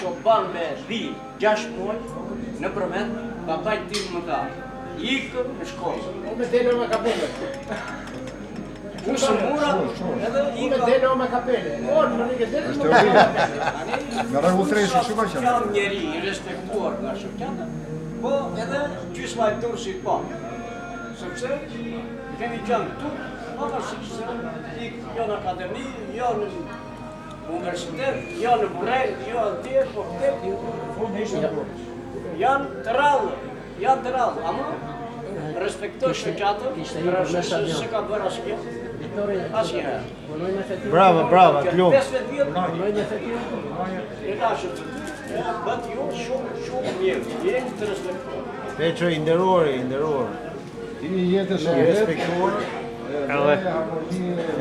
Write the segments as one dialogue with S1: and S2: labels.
S1: çoban me dhi 6 muaj në Përmet, babai tim më tha, ikë në shkollë.
S2: O me dele o me kapele.
S1: U sëmura edhe
S2: O me
S1: ika.
S2: dele o me kapele. O në rrike dele
S3: Është
S2: o me
S3: teoria.
S2: kapele.
S3: Nga rregull treshi, kështu ka qenë.
S1: Jam njeri i respektuar nga shoqata, po edhe gjysma e Durrësit po. Sepse kemi qenë këtu, pavarësisht se ik jo në akademi, jo në universitet, jo në Burrel, jo atje, po këte janë të rrallë, janë të rrallë, ama respektoj shoqatën,
S4: Kishte
S1: për
S4: ikur me
S1: arsye se
S4: stadion.
S1: s'e ka bërë asgjë,
S4: Vitori,
S1: asnjëherë.
S4: punoj me Fetin.
S5: Bravo, bravo,
S1: Që
S5: të lumë.
S1: 15 vjet
S4: Punoj me Fetin.
S1: E dashur të ty, e bët ju shumë, shumë mirë, jeni të respektuar.
S5: Peço i nderuar, i nderuar.
S3: Ti një jetë
S5: I
S3: shëndet.
S5: respektuar.
S3: Edhe harmoni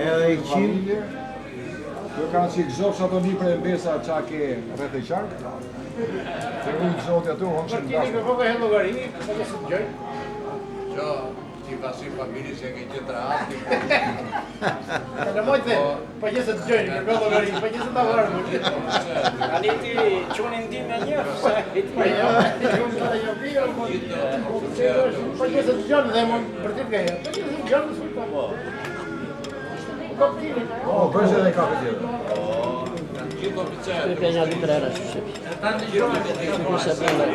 S5: Edhe i qim.
S3: familje. Kjo kanë si gëzof sa ato nipër e mbesa qa ke rreth e qark. Të rujt Zoti aty, unë
S2: Për
S3: që
S2: tini kërkova he llogari, po mos e dëgjoj.
S6: Jo, ti pasi familje se ke qenë rahat, ti po.
S2: Kalamajt dhe, po që se dëgjojnë, kërkoj llogari, po që se ta varë më.
S1: Tani ti qunin tim e njeh, se
S2: Po jo, jo, jo, po po që se dëgjon dhe më vërtet nga herë. Po që se dëgjon, s'u po. Po koptini.
S3: Po, bësh edhe kafe tjetër.
S6: Gjithë oficerët.
S4: Ky ka një dy tre herë ashtu. Sikur se brenda.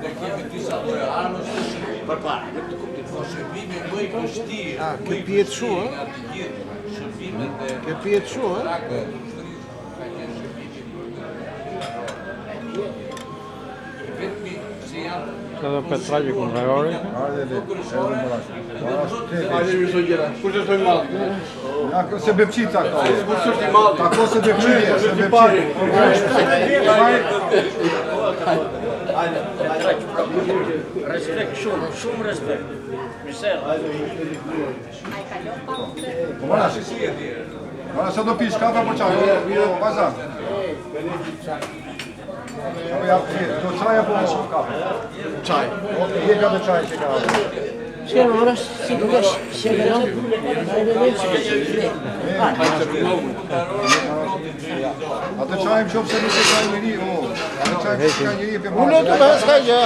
S6: Ne kemi disa lloje armësh të shërbimit.
S1: Përpara, në këtë kuptim.
S6: Po shërbimi më i vështirë,
S5: Ah,
S6: më
S5: kjo
S6: i
S5: pijet
S6: vështirë
S5: shu, ë?
S6: nga të gjithë shërbimet e
S5: Kjo pijet shu, ë?
S6: trakëve të ushtrisë ka qenë shërbimi për të Vetmi se janë
S7: Edhe Petraqi kundrejori.
S3: Hajde le, edhe më rash.
S8: Hajde mirë sot gjëra. Kush është i madh?
S3: Ja, se bepçit ta ka.
S8: Kush është i madh?
S3: Ta ko se bepçit, se
S8: Kush është i pari?
S3: bepçit.
S1: Respekt shumë, shumë respekt. Mirë
S3: Po marash. Marash, sa do pish kafe apo çaj? Jo, vazhdo. Apo ja, do çaj apo kafe?
S8: Çaj.
S3: Okej, je kafe çaj që ka.
S4: S'ke më mërës, si dukesh, si e kalon?
S3: Atë çajim qofse nuk e ka njeri, o. Atë çajim që ka njeri e pe
S5: Unë të s'ka gjë.